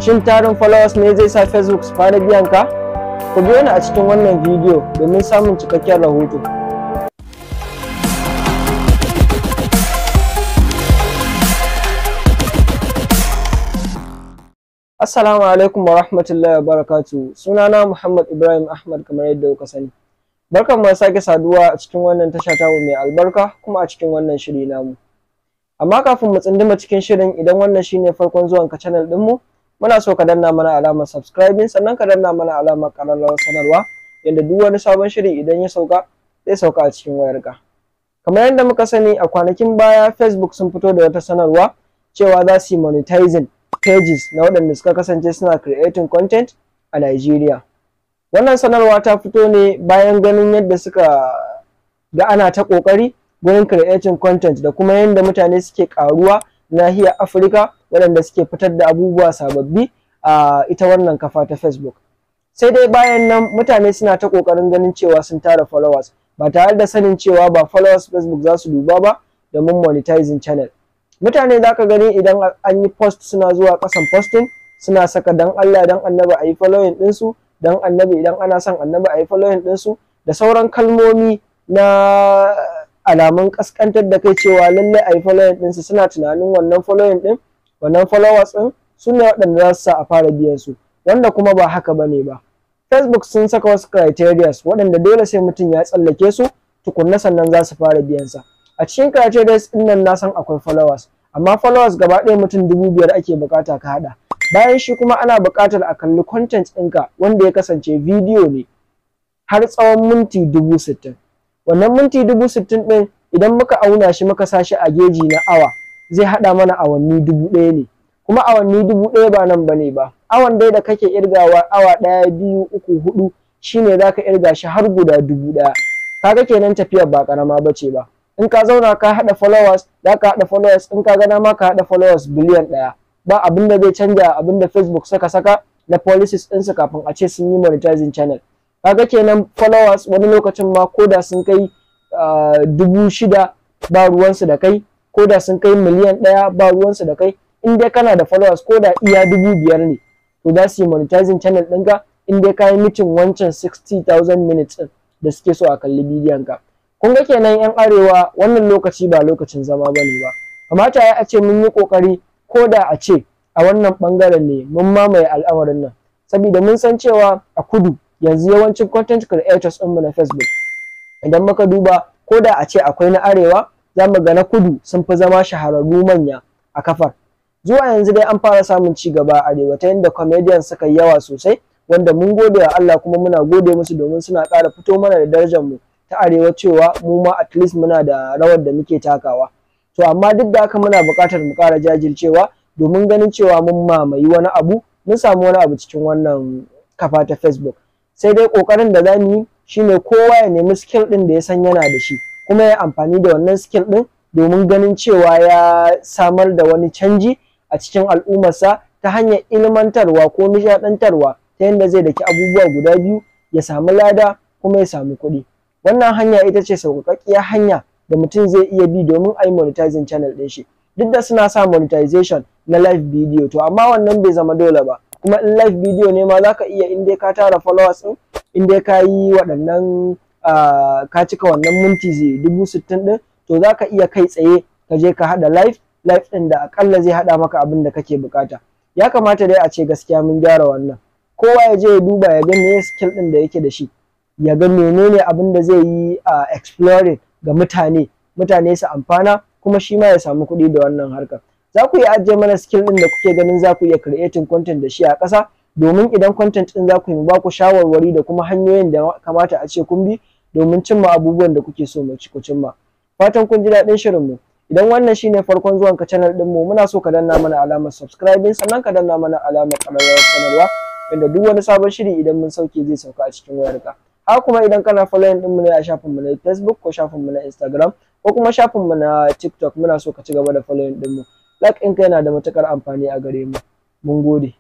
Shin tarin followers ne zai sa Facebook su fara biyan ka? Ku biyo ni a cikin wannan bidiyo domin samun cikakken rahoto. Assalamu alaikum wa rahmatullahi wa barakatuhu. Sunana Muhammad Ibrahim Ahmad kamar yadda kuka sani. Barkan mu da sake saduwa a cikin wannan tasha tamu mai albarka kuma a cikin wannan shiri namu. Amma kafin mu tsunduma cikin shirin, idan wannan shine farkon zuwan ka channel ɗinmu, muna so ka danna mana alamar subscribing, sannan ka danna mana alamar ƙararrawar sanarwa, yadda duk wani sabon shiri idan ya sauka zai sauka a cikin wayarka. Kamar yadda muka sani, a kwanakin baya Facebook sun fito da wata sanarwa cewa za su yi monetizing pages na waɗanda suka kasance suna creating content a Nigeria. Wannan sanarwa ta fito ne bayan ganin yadda suka ga ana ta ƙoƙari gurin creating content da kuma yadda mutane suke ƙaruwa nahiyar Afirka waɗanda suke fitar da abubuwa sababbi a ita wannan kafa ta Facebook. Sai dai bayan nan mutane suna ta ƙoƙarin ganin cewa sun tara followers ba tare da sanin cewa ba followers Facebook za su duba ba domin monetizing channel. Mutane za ka gani idan an yi post suna zuwa ƙasan posting suna saka dan Allah dan annabi a yi following ɗinsu, dan annabi idan ana son annabi a yi following ɗinsu, da sauran kalmomi na alamun ƙasƙantar da kai cewa lallai a yi following ɗinsu. Suna tunanin wannan following ɗin, wannan followers ɗin, su ne waɗanda za su sa a fara biyan su, wanda kuma ba haka bane ba. Facebook sun saka wasu criteria waɗanda dole sai mutum ya tsallake su tukunna sannan za su fara biyan sa. A cikin criteria ɗin nan na san akwai followers, amma followers gaba ɗaya mutum 5,000 ake buƙata ka haɗa. Bayan shi kuma ana buƙatar a kalli content ɗinka wanda ya kasance bidiyo ne har tsawon minti 60,000. Wannan minti 60,000 ɗin, idan muka auna shi muka sa shi a geji na awa, zai haɗa mana awanni 1,000 ne. Kuma awanni 1,000 ba nan bane ba. Awan dai da kake irgawa, awa ɗaya, biyu, uku, huɗu, shine zaka irga shi har guda 1,000. Kaga kenan tafiyar ba ƙarama bace ba. In ka zauna ka haɗa followers, za ka haɗa followers, in ka ga dama ka haɗa followers biliyan 1, ba abin da zai canja abin da Facebook suka saka na policies ɗinsu kafin a ce sun yi monetizing channel. Kaga kenan followers wani lokacin ma ko da sun kai 6,000 ba ruwansu da kai, ko da sun kai miliyan 1 ba ruwansu da kai. In dai kana da followers ko da iya 5,000 ne, to za su yi monetizing channel ɗinka in dai ka yi meeting wancan 60,000 minutes ɗin da suke so a kalli bidiyon ka. Kun ga kenan 'yan arewa, wannan lokaci ba lokacin zama bane ba. Kamata ya a ce mun yi ƙoƙari ko da a ce a wannan ɓangaren ne mun mamaye al'amarin nan, saboda mun san cewa a kudu yanzu yawancin content creators ɗinmu na Facebook, idan muka duba, ko da a ce akwai na arewa, za mu ga na kudu sun fi zama shahararru manya a kafar. Zuwa yanzu dai an fara samun ci gaba a arewa ta yadda comedians suka yi yawa sosai, wanda mun gode wa Allah kuma muna gode musu domin suna ƙara fito mana da darajar mu ta arewa cewa mu ma at least muna da rawar da muke takawa. To amma duk da haka muna buƙatar mu ƙara jajircewa domin ganin cewa mun mamayi wani abu, mun samu wani abu cikin wannan kafa ta Facebook. Sai dai ƙoƙarin da za mu yi shine kowa ya nemi skill ɗin da ya san yana da shi kuma ya amfani da wannan skill ɗin domin ganin cewa ya samar da wani canji a cikin al'ummarsa ta hanyar ilmantarwa ko nishaɗantarwa, ta yadda zai daki abubuwa guda biyu, ya samu lada kuma ya samu kuɗi. Wannan hanya ita ce sauƙaƙƙiyar hanya da mutum zai iya bi domin a yi monetizing channel ɗin shi. Duk da suna sa monetization na live video, to amma wannan bai zama dole ba. Kuma in live video ne ma zaka iya, in dai ka tara followers ɗin, in dai ka yi waɗannan, ka cika wannan minti 60,000 ɗin, to zaka iya kai tsaye ka je ka haɗa live live ɗin da aƙalla zai haɗa maka abin da kake buƙata. Ya kamata dai a ce gaskiya mun gyara wannan. Kowa ya je ya duba ya ga meye skill ɗin da yake da shi, ya ga menene abin da zai yi a exploring ga mutane, mutane su amfana kuma shi ma ya samu kuɗi da wannan harkar. Za ku iya ajiye mana skill ɗin da kuke ganin za ku iya creating content da shi a ƙasa, domin idan content ɗin za ku yi, ba ku shawarwari da kuma hanyoyin da kamata a ce kun bi domin cimma abubuwan da kuke so mu ku cimma. Fatan kun ji daɗin shirin mu. Idan wannan shine farkon zuwan ka channel ɗin mu, muna so ka danna mana alamar subscribing, sannan ka danna mana alamar ƙararrawar sanarwa, inda duk wani sabon shiri idan mun sauke zai sauka a cikin wayarka. Haka kuma idan kana following ɗinmu ne a shafinmu na Facebook ko shafinmu na Instagram ko kuma shafinmu na TikTok, muna so ka ci gaba da following ɗinmu. Like ɗinka yana da matuƙar amfani a gare mu. Mun gode.